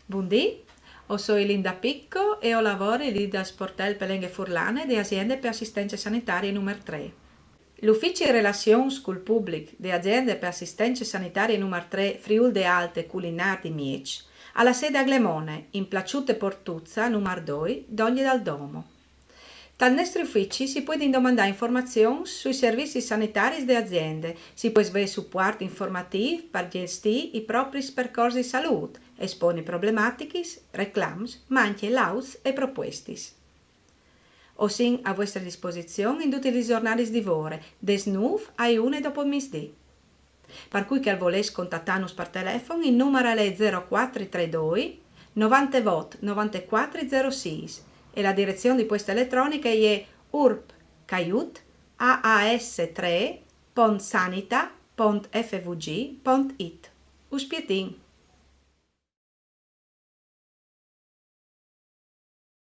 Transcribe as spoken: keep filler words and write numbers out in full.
Bundì, o soi Linda Picco e o lavori li dal sportel pe lenghe furlane de Aziende pe Assistence Sanitarie numer trê. L'Ufici Relazions cul Public de Aziende pe Assistence Sanitarie numer trê Friûl de Alte Culinâr di Mieç al à sede a Glemone, in Plaçute Portuzza numer doi, dongje dal Domo. Tal nestri ufici si puedin domandâ informazions sui servizis sanitaris de aziende, si pues vê supuart informatîf par gjestî i propris percors di salût, esponi problematichis, reclams, ma ancje lauts e propuestis. O sin a vuestre disposizion in dutis lis zornadis di vore, des nûf ae une dopo misdì. Par cui che al volès contatânus par telefon, il numar al è zero cuatri trê doi, novantevot, novantecuatri zero sîs, e la direzion di pueste eletroniche e je urp caiut a a s trê pont sanita pont f v g pont it. Us spietin!